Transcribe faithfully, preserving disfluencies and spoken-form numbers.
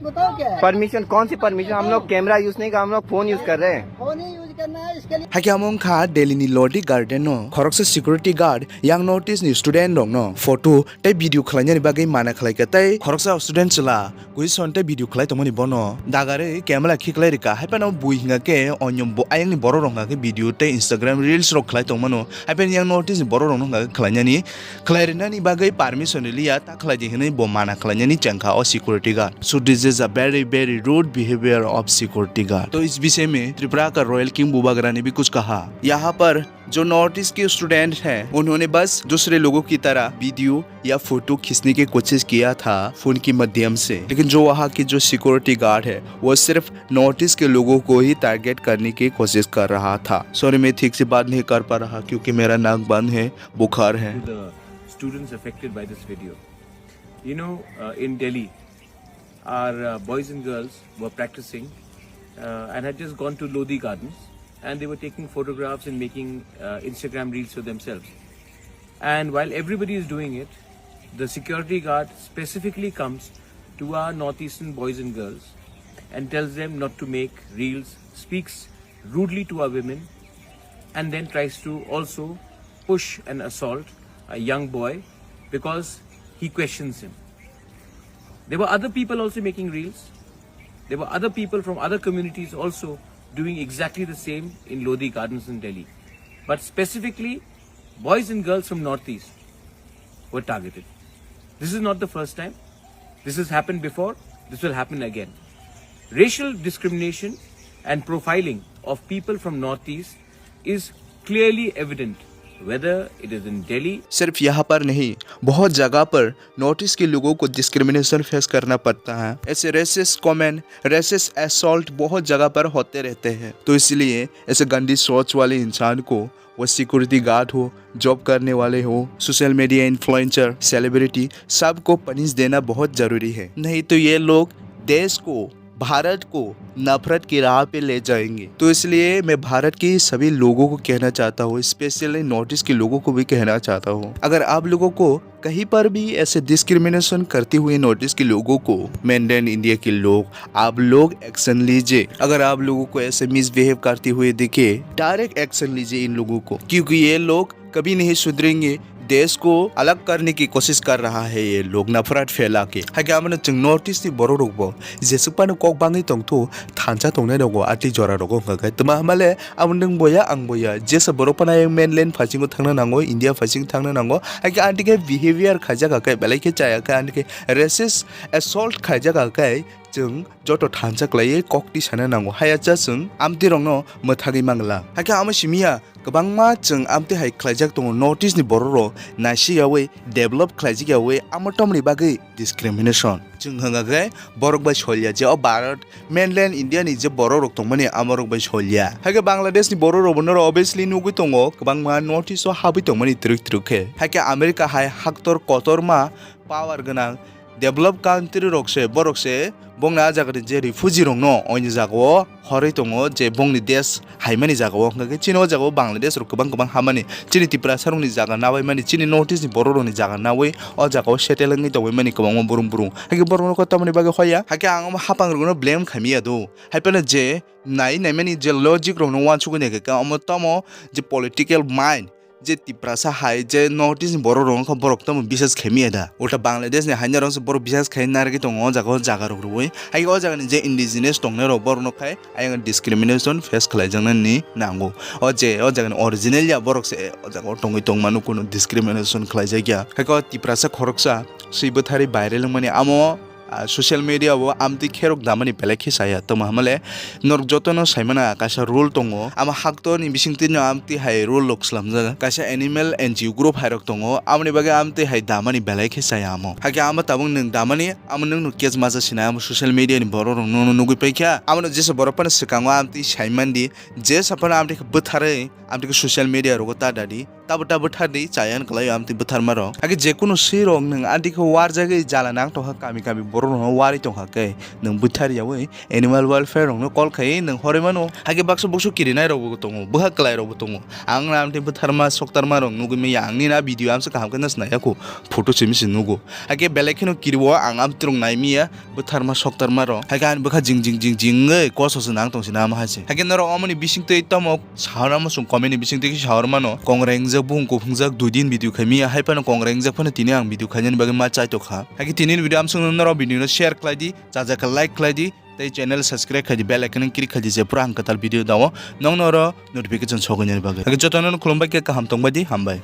बताओ क्या है? परमिशन कौन सी परमिशन? हम लोग कैमरा यूज नहीं कर, हम लोग फोन यूज कर रहे हैं। फोन ही यूज करना है, इसके लिए Haikhe amo wngkha Delhi ni Lodi Garden no khoroksa security guard yang North East ni student rok no photo tei video khlainani bagwi mana khlaikha tei khoroksa student chwla question tei video khlai tongmani bono dagarwi camera khiklai rwkha. Haiphano bui hwnga khe onyo bo-, ayangni borok rok hwnga khe video tei Instagram reels rok khlai tongmano. Haiphano yang North East ni borok rok no hwnga khe khlainani, khlai rwnani bagwi permission rwliya, ta khlai di hwnwi bo mana khlainani chengkha o security guard. So this is a very, very rude behavior of security guard. तो इस विषय में त्रिपुरा का royal king Bubagra ने भी कुछ कहा। यहाँ पर जो नॉर्थ ईस्ट के स्टूडेंट हैं, उन्होंने बस दूसरे लोगों की तरह वीडियो या फोटो खींचने की कोशिश किया था फोन के माध्यम से, लेकिन जो वहाँ के जो सिक्योरिटी गार्ड है, वो सिर्फ नॉर्थ ईस्ट के लोगों को ही टारगेट करने की कोशिश कर रहा था। सॉरी, मैं ठीक से बात नहीं कर पा रहा क्योंकि मेरा नाक बंद है, बुखार है। To the students affected by this video. You know, uh, in Delhi, our uh, boys and girls were practicing uh, and had just gone to Lodi Gardens, and they were taking photographs and making uh, Instagram reels for themselves. And while everybody is doing it, the security guard specifically comes to our northeastern boys and girls and tells them not to make reels, speaks rudely to our women, and then tries to also push and assault a young boy because he questions him. There were other people also making reels. There were other people from other communities also doing exactly the same in Lodi Gardens in Delhi. But specifically, boys and girls from Northeast were targeted. This is not the first time. This has happened before. This will happen again. Racial discrimination and profiling of people from Northeast is clearly evident, whether it is in Delhi. सिर्फ यहाँ पर नहीं, बहुत जगह पर north east के लोगों को डिस्क्रिमिनेशन फेस करना पड़ता है। ऐसे रेसिस्ट कमेंट, रेसिस्ट असॉल्ट बहुत जगह पर होते रहते हैं। तो इसलिए ऐसे गंदी सोच वाले इंसान को, वो सिक्योरिटी गार्ड हो, जॉब करने वाले हो, सोशल मीडिया इन्फ्लुएंसर, सेलिब्रिटी, सबको पनिश देना बहुत जरूरी है। नहीं तो ये लोग देश को, भारत को नफरत की राह पे ले जाएंगे। तो इसलिए मैं भारत के सभी लोगों को कहना चाहता हूँ, स्पेशली नॉर्थ ईस्ट के लोगों को भी कहना चाहता हूँ, अगर आप लोगों को कहीं पर भी ऐसे डिस्क्रिमिनेशन करते हुए नॉर्थ ईस्ट के लोगों को, मेनलैंड इंडिया के लोग, आप लोग एक्शन लीजिए। अगर आप लोगों को ऐसे मिसबिहेव करते हुए दिखे, डायरेक्ट एक्शन लीजिए इन लोगों को, क्योंकि ये लोग कभी नहीं सुधरेंगे। देश को अलग करने की कोशिश कर रहा है ये लोग, नफरत फैला के। Haikhe amano chwng North East ni borok rok bo jesuk phano kok bangwi tongthu, thansa tongnai rogo atwi jora rogo hwnkha khe twma hamale abo nwng boya ang boya jesa borok phano ayang mainland phasingo thangna nango, India phasingo thangna nango. Haikhe anti khe behavior khaijak khe belai khe chaya khe anti khe racist assault khaijak khe chwng joto thansa kwlaiwi kok tisana nango. Haiya cha chwng amtwi rokno mwthagwi mangla. Haikhe amo simiya kwbangma chwng amtwi hai khlaijak tongo, North East ni borok rok naisik yawi, develop khlaijak yawi, amo tomoni bagwi discrimination. Chwng hwnga khe borok bai solya je o Bharat mainland India ni je borok rok tongmani amo rok bai solya. Haikhe Bangladesh ni borok rok bo noro obviously nugwi tongo, kwbangma North East o habwi tongmani twrwk twrwk khe. Haikhe America hai haktor kotorma power gwnang develop country rok se, borok se bongni a jaga ni je refugee rok no oini jaga o horwi tongo, je bongni desh haimani jaga o, hwnkha khe chini o jaga o Bangladesh rok kwbang kwbang hamani, chini Tiprasa rok ni jaga nabai mani, chini North East ni borok rok ni jaga nawi o jaga o settle wngwi tongwi mani kwbangma brum brum. Haikhe borok no kok tamoni bagwi hoya, haikhe ang omo hapang rok no blame khaimya do, haiphano je nai naimani je logic rok no uansukwi naikha khe omo tamo je political mind, je Tiprasa hai, je North East ni borok rok wngkha, borok tamo bisas khaimya da? Ulta Bangladesh ni haina rok se borok bisas khai narwgwi tongo o jaga o jaga rok rwui. Haikhe o jaga ni je indigenous tongnai rok borok no khai ayang discrimination face khlaijaknani nango. O je o jaga ni original ya borok se o jaga o tongwi tongmano, kuno discrimination khlaijak ya. Haikhe o Tiprasa khoroksa swi bwtharwi viral wngmani amo ah, social media o amtwi kherok damani belai khe saya. Tamo hamale norok jotono saimana kaisa rule tongo. Amo haktorni bisingtwino amtwi hai rule rok swlamjak. Kaisa animal N G O group hai rok tongo. Amoni bagwi amtwi hai damani belai khe saya amo. Hakhe amo tabuk nwng damani, amo nwngno case maja sinai amo social media ni borok rok nono nugwi paikha. Amono jesa borok phano swkango amtwi saimandi, jesa phano amtwi khe bwtharwi amtwi khe social media rogo ta dadi. Tabo tabo thar di, chaya wng kwlai o amtwi bwtharma rok. Hakhe jekunu swi rok nwng anti khe warjagwi jala nang tongkha kami kami. borok rokno wari tongkha khe nwng bwthar yawi animal welfare rokno call khai nwng horwi mano. Hakhe baksa buksu kirinai rokbo tongo, bwkha kwlai rokbo tongo. Ang na amtwi bwtharma soktarma rok nugwi manya, ang nini a video amsa kaham khe nw swnai yakho, photo simi se nugo. Hakhe belai kheno kiriwo ang amtwi rok nai miya bwtharma soktarma rok. Hakhe ani bwkha jing jing jing jing wngwi koso se nang tong sina ama hai se. Hakhe norok omoni bisingtwi tamo sahorma chwng comment ni bisingtwi khe sahor mano. Kongrengjak buhung kuphungjak dui din video khai miya, hai phano kongrengjak phano tini ang video khainani bagwi ma chai tokha. Hakhe tini ni video amsong norok video no share khlai di, chajakha like khlai di, tei channel subscribe khai di, bell icon click khai di, je pura ang kwtal video dao nokno oro notification sogwi nani bagwi. Hakhe jotono khulumbai khe kaham tongbai di, hambai.